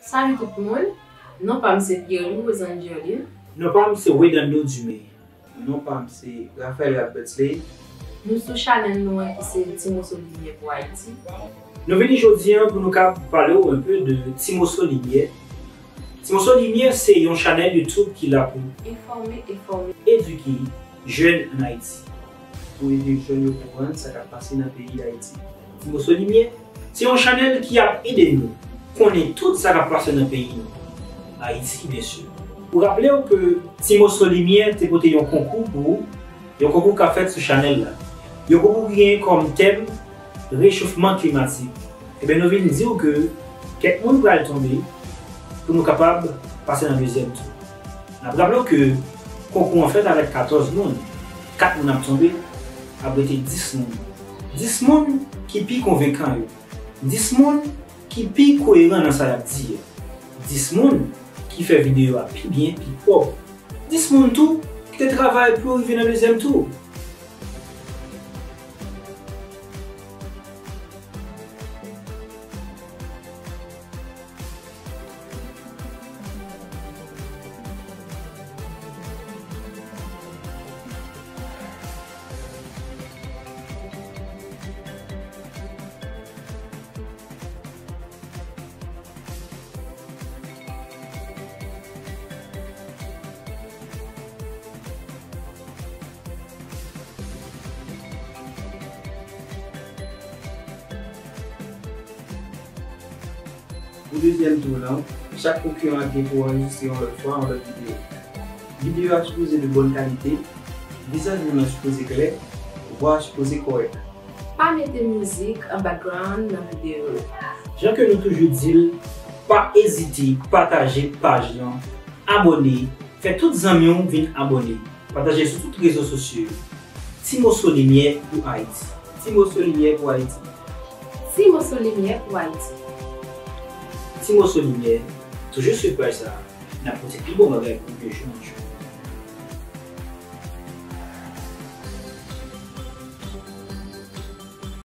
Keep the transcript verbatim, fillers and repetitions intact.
Salut tout moun, non pa m se Pierre Louis Rosangeline. Non pa m se Wedando Dumé. Non pa m se Raphaël Rap Betsley. Nou sou chanèl nou an ki se Ti Moso Limyè pou Ayiti. Nou vini jodi an pou nou ka pale w un peu de Ti Moso Limyè. Ti Moso Limyè se yon chanèl YouTube ki la pou enfòme, enfòme, edike jèn an Ayiti, pou ede jèn yo konprann sa k ap pase nan peyi Dayiti. Ti Moso Limyè se yon chanèl ki ap ede nou konnen tout sa k ap pase nan peyi nou, Ayiti byen si. Pou raple w ke Ti Moso Limyè te pote yon konkou pou ou, yon konkou k ap fèt sou chanèl la. Yon konkou ki genyen kòm tèm rechofman klimatik. Ebyen, nou vin di w ke kèk moun pral tonbe pou nou kapab pase nan dezyèm tou. N ap raple w ke konkou an fèt avèk katòz moun. Kat moun ap tonbe, ap rete dis moun. Dis moun ki pi konvenkan yo. Dis moun ki pi koyeran nan sa y ap di yo. Dis moun ki fè videyo a pi byen, pi pwòp. Dis moun tou ki te travay pou yo rive nan dezyèm tou. Pou dezyèm tou lan, chak konkiran gen pou anrejistre yon lòt fwa yon lòt videyo. Videyo a sipoze de bòn kalite, vizaj moun nan sipoze klè, vwa a sipoze kòrèk. Pa mete mizik an background nan videyo yo. Jan ke nou toujou di l, pa ezite pataje paj lan, abòne, fè tout zanmi w vin abòne. Pataje sou tout rezo sosyo yo. Ti Moso Limyè pou Ayiti. Ti Moso Limyè pou Ayiti. Ti Moso Limyè pou Ayiti. Ti Moso Limyè, toujou swiv paj sa a, n ap pote pi bon bagay pou w de jou an jou.